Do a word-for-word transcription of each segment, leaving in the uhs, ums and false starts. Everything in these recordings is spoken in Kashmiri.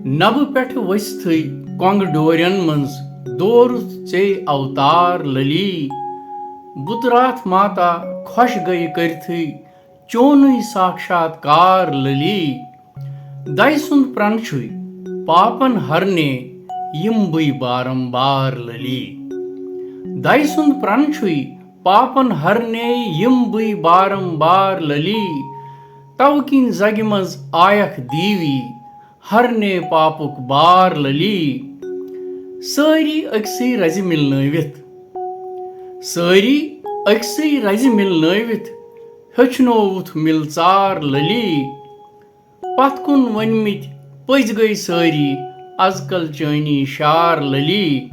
نبہٕ پٮ۪ٹھٕ ؤسۍتھٕے کۄنٛگہٕ ڈورٮ۪ن منٛز دورُتھ ژے اوتار للی۔ بُتہٕ راتھ ماتا خۄش گٔیہِ کٔرِتھٕے چونُے ساکشات کار للی۔ دَے سُنٛد پرن چھُے پاپن ہرنے یِم بٕے بارمبار للی۔ دَے سُنٛد پرن چھُے پاپن ہرنے یِم بٕے بارمبار للی۔ توٕ کِنۍ زگہِ منٛز آیکھ دیوی ہرنے پاپُک بار للی۔ سٲری أکسٕے رزِ مِلنٲوِتھ، سٲری أکسٕے رزِ مِلنٲوِتھ ہیٚچھنووُتھ مِلژار للی۔ پتھ کُن ؤنمٕتۍ پٔزۍ گٔے سٲری از کل چٲنی شار للی۔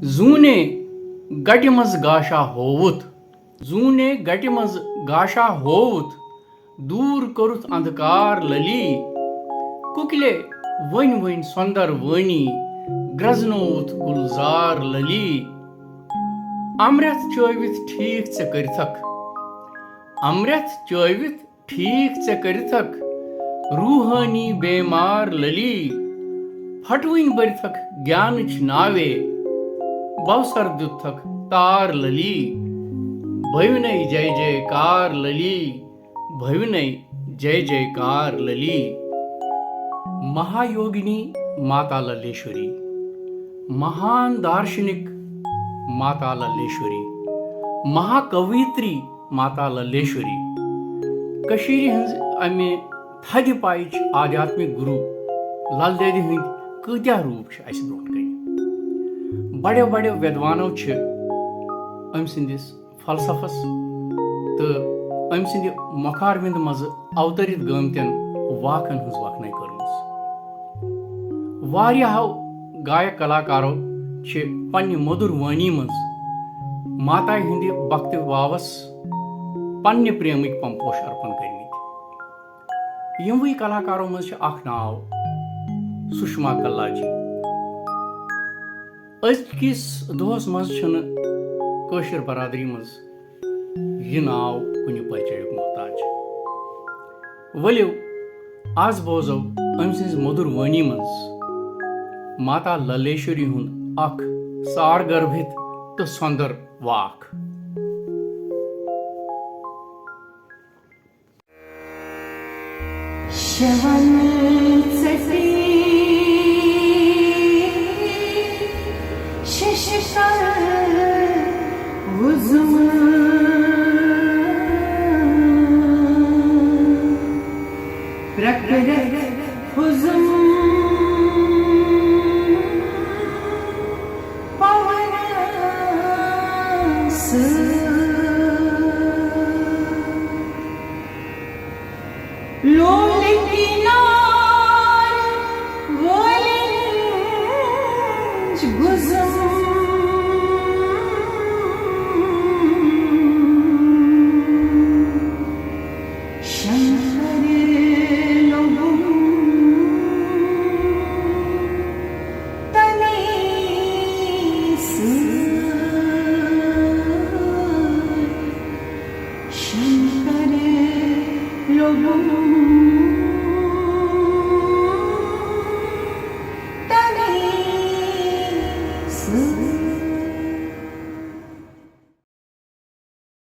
زوٗنے گٹہِ منٛز گاشا ہووُتھ، زوٗنے گٹہِ منٛز گاشا ہووُتھ، دوٗر کوٚرُتھ انٛدھکار للی۔ کُکلے ؤنۍ ؤنۍ سۄندر وٲنی گرٛزنووُتھ گُلزار للی۔ امرٮ۪تھ چٲوِتھ ٹھیٖک ژےٚ کٔرِتھکھ، امرٮ۪تھ چٲوِتھ ٹھیٖک ژےٚ کٔرِتھکھ روٗحٲنی بیمار للی۔ پھٹوٕنۍ بٔرِتھکھ گیانٕچ ناوے، بوسر دیُتتھکھ تار للی۔ بھوِنے جے جے کار للی، بھوِنے جے جے کار للی۔ مہایوگنی ماتا للیشوری، مہان دارشنک ماتا للیشوری، مہاکویتری ماتا للیشوری۔ کٔشیٖرِ ہٕنٛز امہِ تھدِ پایِچ آدھیاتمک گُروٗ لل دٮ۪دِ ہٕنٛدۍ کۭتیاہ روٗپ چھِ اسہِ برونٛٹھ کنہِ۔ بڑیو بڑیو ودوانو چھِ أمۍ سٕنٛدِس فلسفس تہٕ أمۍ سٕنٛدِ مۄکھار وِنٛدٕ منٛزٕ اوتٲرِتھ گٲمتٮ۪ن واکھن ہٕنٛز وکھنَے کٔرمٕژ۔ واریاہو گایک کلاکارو چھِ پننہِ مٔدُر وٲنی منٛز ماتایہِ ہٕنٛدِ بختِ واوس پننہِ پریمٕکۍ پمپوش ارپن کٔرمٕتۍ۔ یِموٕے کلاکارو منٛز چھِ اکھ ناو سُشما کلاجی۔ أزکِس دۄہس منٛز چھُنہٕ کٲشِر برادری منٛز یہِ ناو کُنہِ پرچیُک محتاج۔ ؤلِو، از بوزو أمۍ سٕنٛزِ مٔدُر وٲنی منٛز ماتا للیشوری ہُنٛد اکھ ساڑ گربھِت تہٕ سۄندر واکھ۔ شیون ژٹی ششکل وُزم، پرکرت ہُزم پون سۭتۍ۔ لولہٕ کِنار وٲلِنج گُزم، شنکر لوگُم تنی سۭتۍ۔ شنکر لوگُم